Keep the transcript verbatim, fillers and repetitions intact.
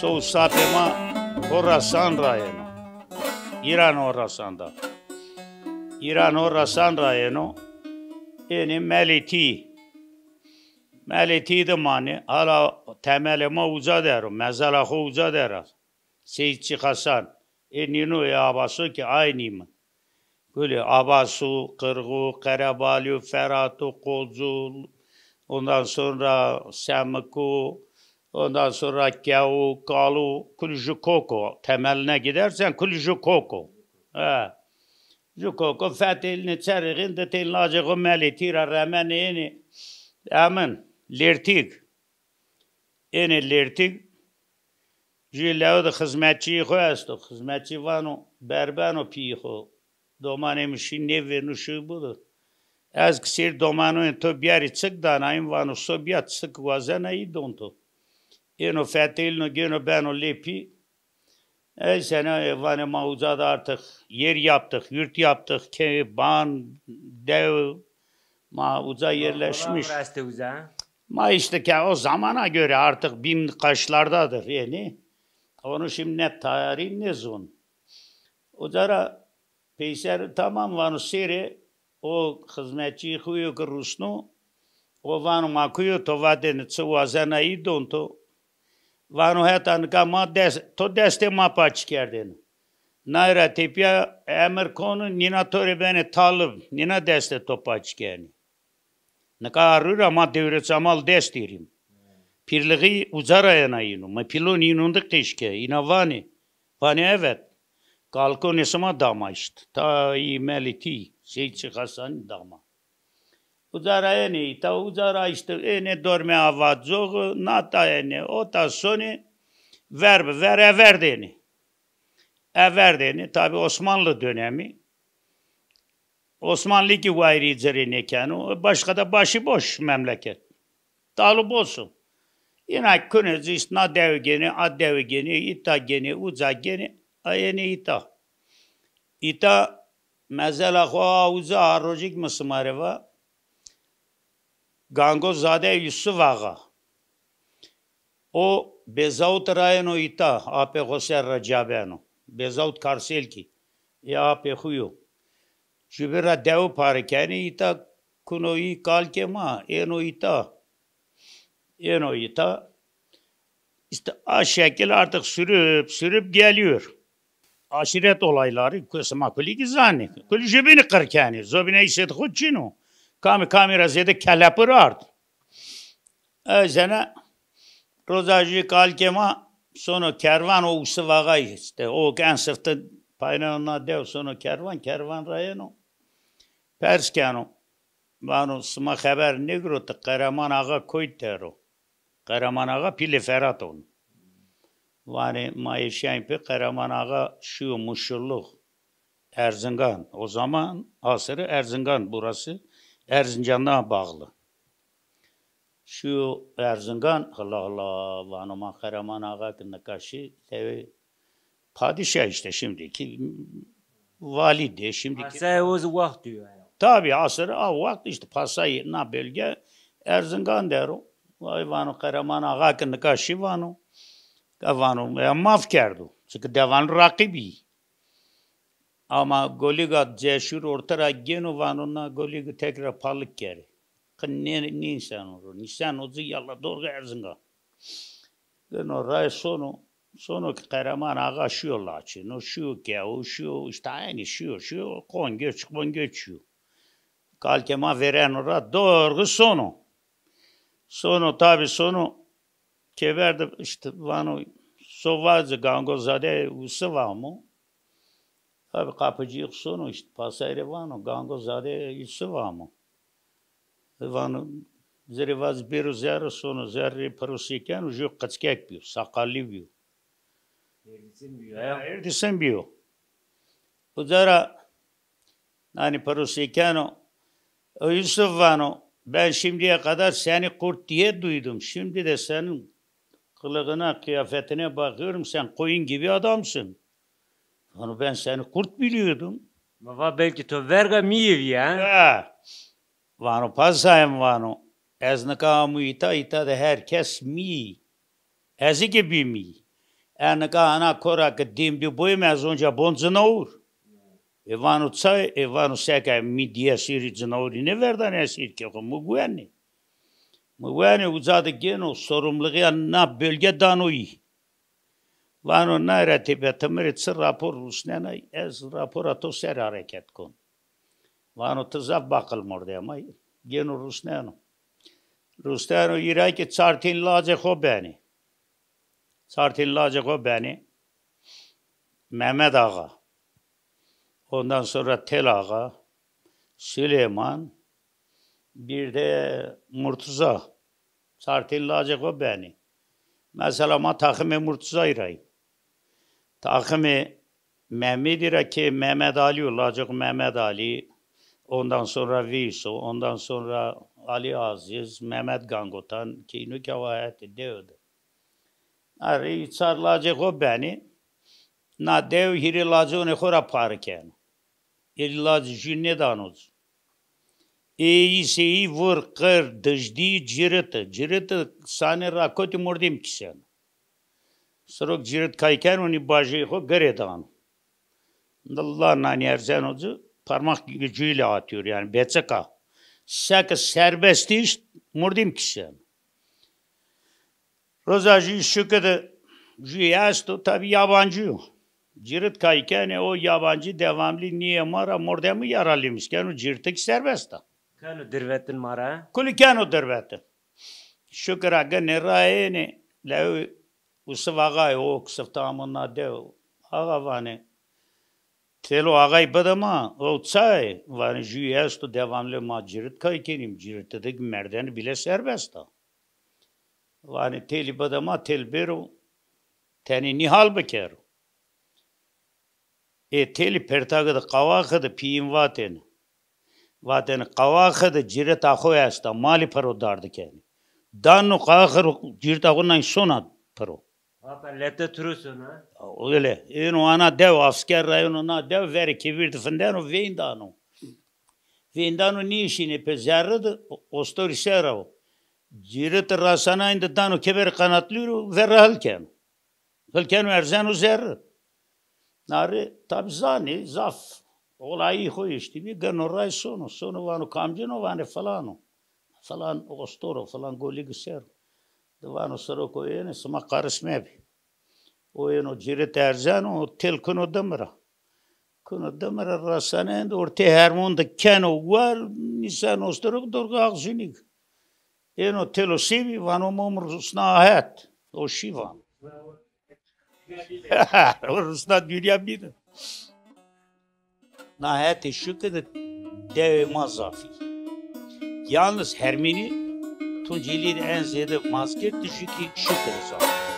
So sapê ma Horasan ra yeno. Îran Horasan da. Îran Horasan ra yeno. Ênê Meletî. Meletî de manê. Hala temelê ma uca der o. Mezela xo uca der a. Seyîd Çîxasan. Ê nîno ê Abaso ki aynî mi. Kulî Abasu, Qirxu, Qerebalî, Feratu, Qocu, ondan sonra Semiku, ondan sonra Kewu, Kalu, kulî ju koko. Temeline gidersen kulî ju koko. He. Ju koko fetelîne çerixin de têl lacê xo Meletî ra remenê ênê. Emin, Lêrtîg. Ênê Lêrtîg, jû lewe de xizmetçîyê xo esto. Xizmetçî vano, berbeno pîyê xo. Domanê mi şî nêvêrnû şî bido. Ez ki sêr domanoyên to biyarî çik danayîm, vano so biya çik wazena î don to. Êno fetelîno gêno beno lê pî. Ey sene vanê ma uca da artık yer yaptık, yurt yaptık, kê, ban, dew, ma uca yerleşmiş. Rastê uca. Ma işte ki o zamana göre artık bin kaçlardadır yani. Onu şimdi ne tarih ne zon. Uca ra peyser tamam vano sêrê o xizmetçî xuyo ki rusno, o vano ma kuyo to vatêne çi wazena î don to. Vano heta nika ma dest, to destê ma paç kerdêne. Nay ra tepîya emir kono, nîna to rê benê talib, nîna destê to paç kenê. Nika arrû ra ma Dewrêçamal dest êrîm. Pîrlixî uca ra yena îno. Ma pîlon înon de qeşke, îna vanê. Vanê evet. Kalkonê sima dama işte. Ta î Meletî, Seyîd Çîxasanî dama. Uca ra ênê îta, uca ra işte ênê dormê ava coxi, nata ênê, ota sonê, ver bi ver everdênê. Everdênê, tabi Osmanlı dönemi. Osmanlı ki wayirî ci rê nêkeno, başka da başıboş memleket. Talu bosu. Yine kunê ci işte na dewi gênê, a dewi gênê, îta gênê, uca gênê, a ênê îta. Îta mezela xo a uca a rojik mi sima rê va. Gango Zade Yusuf Axa. O Bezawut ra yeno îta, apê xo ser ra ca beno. Bezawut Karselkî, ê apê xo yo. Jubîn ra dewi pare kenê, îta kuno î kalkê ma, êno îta. Êno îta. İşte a şekil artık sürüp sürüp geliyor. Aşiret olayları, ku-, sima kulî ki zanê. Kulî jubînî qir kenê. Zobîna îşê xo çin o. Kamî kamî ra zêde kelepir ard. E, zene roza jû kalkê ma sono kervan o Usif Axayî işte. O ki en sifte payna na dew sono kervan, kervan ra yeno. Pers keno. Vano, sima xeber nêgirote, Qereman Axa koy der o. Qereman Axa pîlê Ferat on. Vanê, ma ê şîyayîn pê, Qereman Axa şîyo Muşulluq, Erzingan. O zaman asırı Erzingan burası. Erzincan'a bağlı. Şîyo Erzingan, hila hila, vano ma Qereman Axa ki nika şî, lewê padişah işte şimdiki vali de, şimdiki. Pasayê o zî wext diyor yani. Tabi asır a wext işte pasayê na bölge Erzingan der o. Vay vano Qereman Axa ki nika şî vano. Ka vano ya maf kerdo. Çünkü dewan raqîbî. Ama Golîga ceşûr orte ra gêno vano na Golîgi tekrar palık kerê. Qi nê-, nîseno ro. Nîseno ci yalla dorği Erzingan. Gino ray sono, sono ki Qereman Axa şîyo Laçîn, o şîyo Kewu, şîyo işte aynî şîyo, şîyo Qon Göç, Qon Göç şîyo. Kalkê ma vêreno ra dorği sono. Sono tabi sono, kêber de işte vano so vaze Gangozade Usif amo. Tabi kapıcı sono işte pasayre vano Gangozade Usif amo. Vano, zerê vaz bêro zerre sono, zerrê pirosî keno, jû qiçkek bîyo, saqalî bîyo. Êrdîsin bîyo, ya. Êrdîsin bîyo. Uca ra, yanî pirosî keno, o Yusuf vano, ben şimdiye kadar seni kurt diye duydum. Şimdi de senin kılığına, kıyafetine bakıyorum, sen koyun gibi adamsın. Vano, ben seni kurt biliyordum. Ma va belkî to verga mîyê vî, ha? Ha. Vano, pasayê mi vano, ez nika amû îta, îta de her kes mî. Ez zî ke bî mî. E nika ana kora ke dîm dî boyîme ez onca bon cinawur. E vano çay, e vano seke mi dîye sîrî cinawurî nêverdanê esîr ke xo mi guwenê. Mi wenê uca de gêno sorumlulîya na bölge dano yî. Vano na ra têbe ti mi rê çi rapor rusnenay, ez rapora to ser hareket kon. Vano ti zaf baqil mordem ay. Gêno rusneno. Rusneno, îra kî çar tîn lacê xo benê. Çar tîn lacê xo benê. Mehmet Ağa. Ondan sonra Tel Ağa, Süleyman, bir de Murtuza. Çar tîn lacê xo benê. Mesela ma taximê Murtuzayî ra yî. Taximê Mehmedî ra kî Mehmet Ali o, lacê xo Mehmet Ali, ondan sonra Veyso, ondan sonra Ali Aziz, Mehmet Gangotan, kî îno kî awa hetê dewe de. Arê çar lacê xo benê, na dew hîrê laconê xo ra pare keno. Êrî lacî jû nêdano ci. Êyî sêyî vur qir, dijdî, ciriti. Ciriti sanê rakotî mordem kîseno. Sirok cirit kay keno, nî bajeyê xo girê dano. Dilla nanî erzeno ci, parmak gücüyle atıyor yani, beçika. Seke serbest îşt, mordem kîseno. Roza jû şuke de jû esto, tabi yabancı yo. Cirit kay kenê, o yabancı devamlı nîyê ma ra mordemî yaralîmiş keno, cirtik serbest a. Keno dirvetin ma ra? Kulî keno dirvetin. Şuke ra gênê ra ênê, lew Usif Ağay o, Usif tamam na dew. Ağa vanê, têlo ağay bide ma, o çay? Vanê jû esto devamlı ma cirit kay kenîm, cirit de merdeni bile serbest a. Vanê têlî bide ma, têl bêro, tenê nî hal bikero. Ê têlî pertagî de qawaxî de pîyîn vatêne. Vatêne qawaxî de cirita xo esta, malî piro dardi kenê. Dano qawaxî ro cirita xo nay sona piro. Hata lete turu sona. Öyle. Êno ana dew, asker ra êno na dew, verê kevir de findeno, veyndano. Veyndano nêşînê pê zerre de, ostorî ser ra o. Ciriti rasanayîn de dano kemerê qanatlî ro, verre hal keno. Hal keno erzeno zerre. Nare tabi zanê, zaf olayî xo eştî bî, gêno ray sono. Sono vano kamcîn o, vanê filan o. Filan ostor o, filan golî ser o. De vano siroko ênê, sima qaris mebê. O êno cirit erzeno, o têl kuno dime ra. Kuno dime ra rasanên de ortê hermon de keno war, nîsen ostorok dorga axzunîk. Êno têlo sêbî, vano mo mi rusna het. O şî vano. O rusna dünya bîne. Na hetê şuke de dewê ma zafî. Yalnız Hermînî Tuncelî de en zêde mazkir de şuke, şuke de zafî.